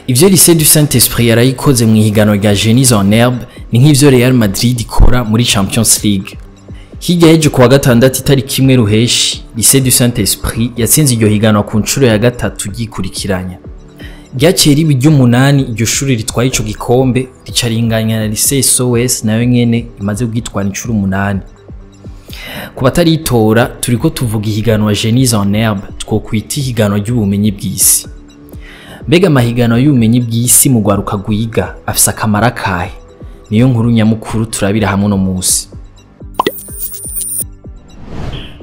Ivyo Lycée du Saint-Esprit yarayikoze mu ihiganwa rya Génies en Herbe ni nk'ivyo Real Madrid ikora muri Champions League. Hirya y'ejo kuwa gatandatu itariki 1 Ruheshi, Lycée du Saint-Esprit yatsinze iryo higanwa ku nshuro ya gatatu ryikurikiranya. Ryaciye riba iry'umunani iryo shuri ritwaye ico gikombe, rica ringanya na Lycée SOS nayo nyene imaze kugitwara incuro 8. Ku bataritora, turiko tuvuga ihiganwa Génies en Herbe, twokwita ihiganwa ry'ubumenyi bw'isi. Mbega amahiganwa y'ubumenyi bw'isi mu rwaruka rwiga afise akamaro akahe? Niyo nkuru nyamukuru turabira hamwe uno musi.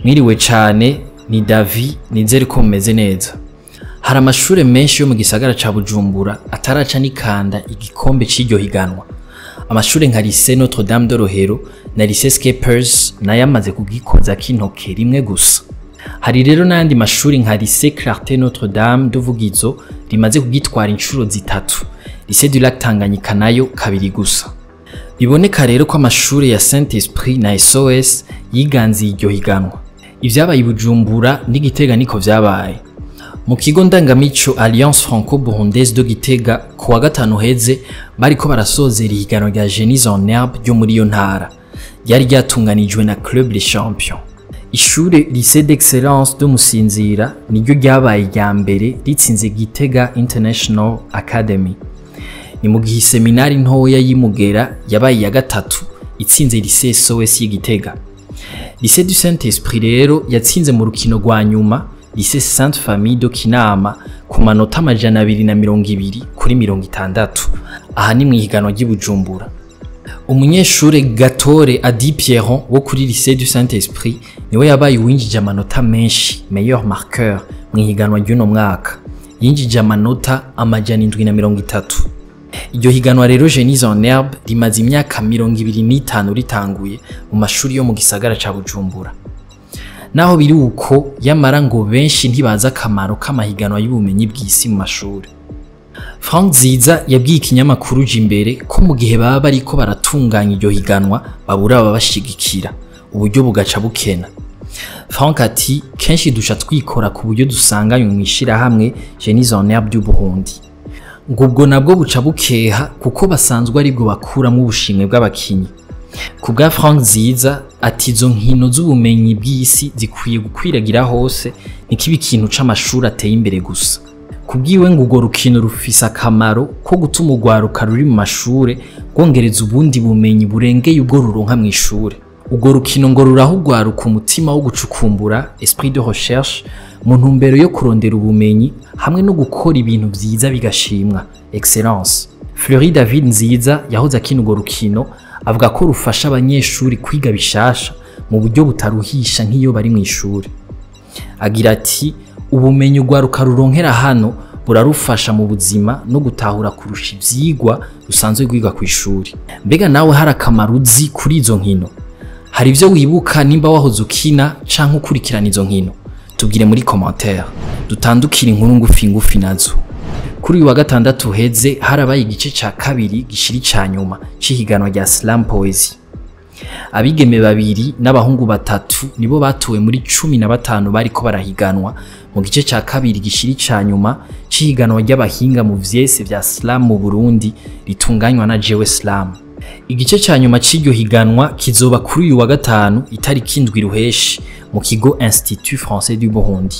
Mwiriwe cane, ni Davi, nizere ko mumeze neza. Hari amashure menshi yo mu gisagara ca Bujumbura ataraca n'ikanda igikombe c'iryo higanwa. Amashure nka Lycée Notre Dame de Rohero na Lycée Skeppers nayo amaze kugikozako intoke rimwe gusa. Hari rero n'ayandi mashuri nka Lycée Clarté Notre Dame de Vugizo rimaze kugitwara incuro 3, Lycée du Lac Tanganyika nayo 2 gusa. Biboneka rero ko amashure ya Saint-Esprit na SOS yiganziye iryo higanwa. Ivyabaye i Bujumbura n'Igitega niko vyabaye. Mu kigo ndangamico Alliance Franco-Burundaise de Gitega kuwa gatanu heze bariko barasozera ihiganwa rya Génies en Herbe ryo muri iyo ntara. Ryari ryatunganijwe na Club Les Champions. Ishure Lycée d'Excellence de Musinzira niryo ryabaye irya mbere ritsinze Gitega International Academy. Ni mu gihe seminari ntoya y'Imugera yabaye iya gatatu itsinze Lycée SOS y'Igitega. Lycée du Saint-Esprit rero yatsinze mu rukino rwa nyuma Lycée Sainte Famille de Kinama ku manota 220 kuri 60. Aha ni mu ihiganwa ry'i Bujumbura. Umunyeshure Gatore Adi Pierron wo kuri Lycée du Saint-Esprit niwe yabaye uwinjije amanota menshi, meilleur marqueur, mu ihiganwa ry'uno mwaka. Yinjije amanota 730. Iryo higanwa rero Génies en Herbe rimaze imyaka 25 ritanguye mu mashuri yo mu gisagara ca Bujumbura. Naho biri uko, yamara ngo benshi ntibazi akamaro k'amahiganwa y'ubumenyi bw'isi mu mashuri. Frank Nziza yabwiye ikinyamakuru Jimbere ko mu gihe baba bariko baratunganya iryo higanwa babura ababashigikira, uburyo bugaca bukena. Frank ati kenshi duca twikora ku buryo dusanganywe mw'ishirahamwe Génies en Herbe du Burundi. Ngo ubwo nabwo buca bukeha kuko basanzwe aribwo bakuramwo ubushimwe bw'abakinyi. Ku bwa Frank Nziza ati izo nkino z'ubumenyi bw'isi zikwiye gukwiragira hose, ntikibe ikintu c'amashuri ateye imbere gusa. Kubwiwe ngo urwo rukino rufise akamaro ko gutuma urwaruka ruri mu mashure rwongereza ubundi bumenyi burengeye ubwo ruronka mw'ishure. Urwo rukino ngo ruraha urwaruka umutima wo gucukumbura, esprit de recherche, mu ntumbero yo kurondera ubumenyi hamwe no gukora ibintu vyiza bigashimwa, excellence. Fleury David Nziza yahoze akina urwo rukino avuga ko rufasha abanyeshuri kwiga bishasha mu buryo butaruhisha nk'iyo bari mw'ishure. Agira ati ubumenyi urwaruka ruronkera hano burarufasha mu buzima no gutahura kurusha ivyigwa rusanzwe rwiga kw'ishuri. Mbega nawe hari akamaro uzi kuri izo nkino? Hari ivyo wibuka nimba wahoze ukina canke ukurikirana izo nkino? Tubwire muri commentaire. Dutandukire inkuru ngufi ngufi nazo. Kuri uyu wa gatandatu uheze harabaye igice ca kabiri gishira ica nyuma c'ihiganwa rya Slam Poesie. Abigeme 2 n'abahungu 3 nibo batowe muri 15 bariko barahiganwa mu gice ca kabiri gishira ica nyuma c'ihiganwa ry'abahinga mu vyese vya Slam mu Burundi ritunganywa na Jewe Slam. Igice ca nyuma c'iryo higanwa kizoba kuri uyu wa gatanu itariki 7 Ruheshi mu kigo Institut Français du Burundi.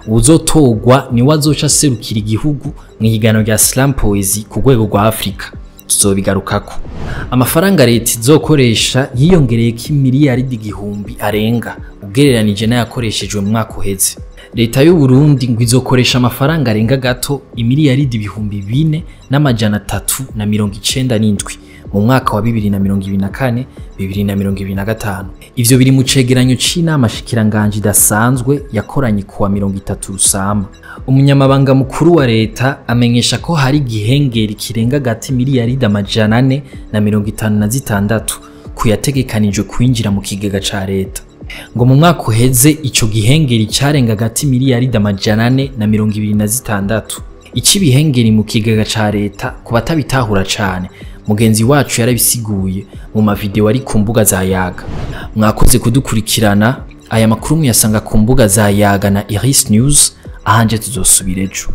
Uwuzotogwa niwe azoca aserukira igihugu mu ihiganwa rya Slam Poesie ku rwego rwa Afrika. Tuzobigarukako. Amafaranga leta izokoresha yiyongereyeko imiliyaridi 1000 arenga ugereranije n'ayakoreshejwe mu mwaka uheze. Leta y'u Burundi ngo izokoresha amafaranga arenga gato imiliyaridi 4397 mu mwaka wa 2024 2025. Ivyo biri mu cegeranyo c'inama shikiranganje idasanzwe yakoranye kuwa 30 Rusama. Umunyamabanga mukuru wa leta amenyesha ko hari igihengeri kirenga gati miliyaridi 456 kuyategekanijwe kwinjira mu kigega ca leta. Ngo mu mwaka uheze ico gihengeri carenga gati miliyaridi 426. Ici bihengeri mu kigega ca leta ku batabitahura cane, mugenzi wacu yarabisiguye mu mavideo ari ku mbuga za Yaga. Mwakoze kudukurikirana, aya makuru muyasanga ku mbuga za Yaga na Iris News, ahanje tuzosubira ejo.